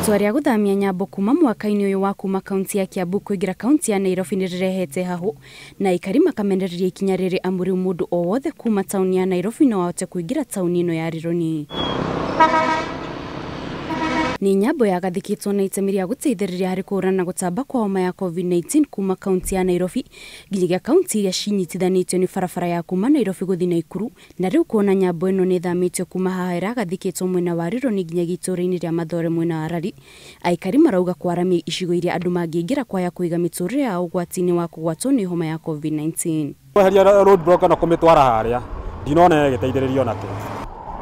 Itua rĩa gũthamia nyambo kuma mwaka-inĩ ũyũ wa kuma kaunti ya Kiambu kũingĩra kaunti ya Nairobi nĩ rĩrehete hahũ na aikari makamenereria ikinya rĩrĩ amu rĩu mũndũ o wothe kuma taũni ya Nairobi no ahote kũingĩra taũni ĩno ya Rironi. Nĩ nyambo yagathĩkĩtwo na itemi rĩa gũteithĩrĩria harĩ kũhũrana na gũtamba kwa homa ya COVID-19 kuma kaunti ya Nairobi nginyagia kaunti iria cinyitithanĩtio nĩ barabara ya kuma Nairobi gũthiĩ Naikuru, na rĩu kuona nyambo ĩno nĩ ĩthamĩtio kuma haha ĩragathĩkĩtwo mwena wa Rironi nginyagia itũũra-inĩ rĩa Mathore mwena wa Rari. Aikari marauga kwaramia icigo iria andũ mangĩingĩra kwaya kũiga mĩtũrĩre yao ũgwati-inĩ wa kũgwatwo nĩ homa ya COVID-19. Kweheria road block na kũmĩtwara harĩa ndinona ĩgĩteithĩrĩria onakĩ.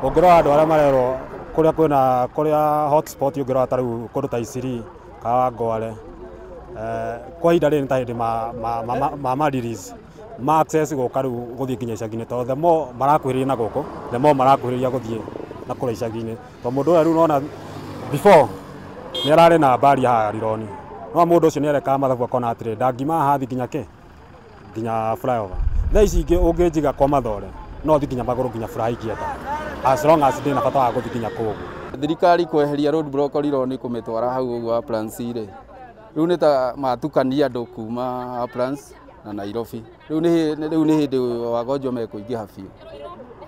Ũngĩrora andũ arĩa marerwo kuria kwina kuria hotspot ũngĩrora ta rĩu kũndũ ta Isiri Kawangware, kwa ihinda rĩrĩ nĩ ta hĩndĩ ma release ma access gũka rĩu gũthiĩ nginya icagi-inĩ, tondũ the more marakuhĩrĩria na gũkũ the more marakuhĩrĩria gũthiĩ na kũrĩa icagi-inĩ, tondũ mũndũ ũrĩa rĩu ũrona before nĩ ararĩ na mbari haha Rironi, no mũndũ ũcio nĩ arekaga mathabu akona atĩrĩ ndangima haha thiĩ nginya kĩ nginya flyover. Thaa ici ũngĩnjiga kwa Mathore no thiĩ nginya magũrũ nginya flyover ingĩenda, as long as ndĩna bata wa gũthiĩ nginya kũu ũguo. Thirikari kweheria road block Rironi kũmĩtwara hau ũguo Uplands rĩ, rĩu nĩ ta matukania andũ kuma Uplands na Nairobi. Rĩu nĩ hĩndĩ wagonjwa mekũingĩha biũ,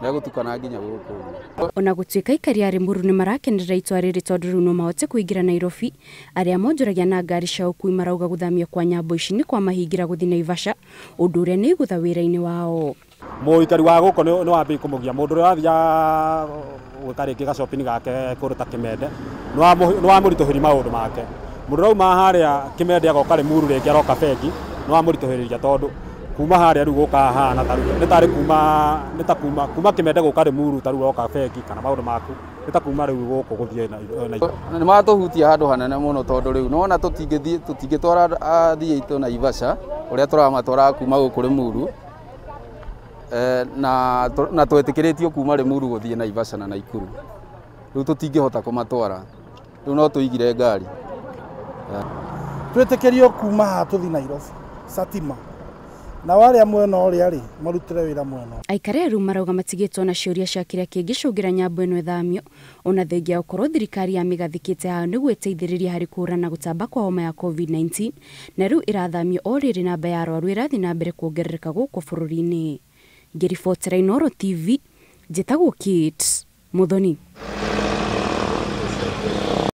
megũtukana nginya gũkũ ũguo. Ona gũtuĩka aikari a Limuru nĩ marakenerera itua rĩrĩ tondũ rĩu no mahote kũingĩra Nairobi, arĩa monjoragia na ngari cia ũkuui marauga gũthamio kwa nyambo ici nĩ kwamahingĩra gũthiĩ Naivasha, ũndũ ũrĩa nĩ igũtha wĩra-inĩ wao. Mũikari wa gũkũ nĩ wambĩrĩria kũmũgia mũndũ ũrĩa ũrathiaga gwĩka rĩngĩ ga-shopping gake kũndũ ta Kĩmende nĩ wamũritũhĩria maũndũ make. Mũndũ ũrĩa auma harĩa Kĩmende agoka Limuru rĩngĩ aroka bengi nĩ wamũritũhĩria tondũ kuma harĩa rĩu gũka haha na tarĩu nĩ tarĩ kuma nĩ ta kuma kuma Kĩmende gũka Limuru tarĩu ũroka bengi kana maũndũ maku nĩ ta kuma rĩu gũkũ gũthiĩ na Nĩ matũhutia handũ hanene mũno tondũ rĩu nĩwona tũtingĩthiĩ tũtingĩtwara athii aitũ Naivasha ũrĩa tũramatwara kuma gũkũ Limuru, na twetĩkĩrĩtio kuma Limuru gũthiĩ Naivasha na Naikuru. Rĩu tũtingĩhota kũmatwara, rĩu no tũigire ngari. Twetĩkĩrio kuma haha tũthiĩ Nairobi Satima, na warĩa mwena ũrĩa rĩ marutĩre wĩra mwena. Aikari rĩu marauga matigĩtwo na ciũria cia kĩrĩa kĩngĩcũngĩra nyambo ĩno ĩthamio, ona thengia gũkorwo thirikari yamĩgathĩkĩte haha nĩguo ĩteithĩrĩrie harĩ kũhũrana gũtamba kwa homa ya COVID-19, na rĩu ĩrathamio o rĩrĩ namba ya arwaru ĩrathiĩ na mbere kuongerereka gũkũ bũrũri-inĩ. Ngĩribotera Inooro TV, njĩtagwo Kate Muthoni.